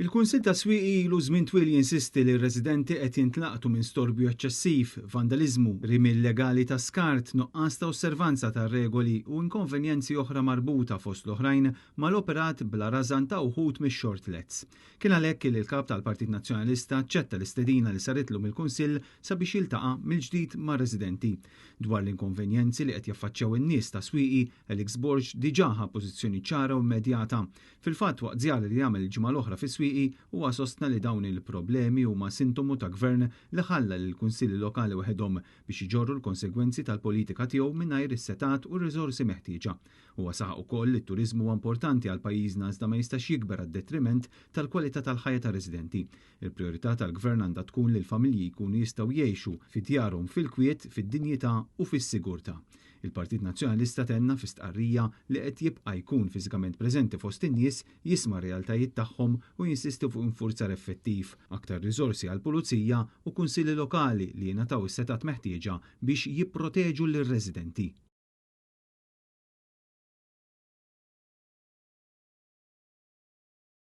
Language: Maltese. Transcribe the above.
Il-Kunsill tas-Swieqi ilu żmien twil jinsisti li r-residenti qed jintlaqtu minn storbju eċċessiv, vandaliżmu, rimi illegali ta' skart, nuqqas ta' osservanza tar-regoli u inkonvenjenzi oħra marbuta fost l-oħrajn mal-operat bla rażan ta' wħud mix-short lets. Kien għalhekk li l-Kap tal-Partit Nazzjonalista aċċetta l-istedina li saritlu mill-Kunsill sabiex jiltaqa' mill-ġdid mar-residenti. Dwar l-inkonvenjenzi li qed jaffaċċjaw in-nies ta' Swieqi, Alex Borg diġà ħa pożizzjoni ċara u immedjata. Fil-fatt, waqt żjara li għamel il-ġimgħa l-oħra fis-Swieqi, huwa sostna li dawn il-problemi huma sintomu ta' gvern li ħalla lill-kunsilli lokali waħedhom biex iġorru l-konsegwenzi tal-politika tiegħu mingħajr is-setgħat u r-riżorsi meħtieġa. Huwa saħaq ukoll li t-turiżmu huwa importanti għal pajjiżna iżda ma jistax jikber għad-detriment tal-kwalità tal-ħajja tar-residenti. Il-prijorità tal-gvern għandha tkun li l-familji jkunu jistgħu jgħixu fi djarhom fil-kwiet, fid-dinjità u fis-sigurtà. Il-Partit Nazzjonalista tenna fi stqarrija li qed jibqa' jkun fiżikament preżenti fost in-nies, jisma' r-realtajiet tagħhom u jinsisti fuq infurzar effettiv, aktar riżorsi għall-pulizija u kunsilli lokali li jingħataw is-setgħat meħtieġa biex jipproteġu lir-residenti.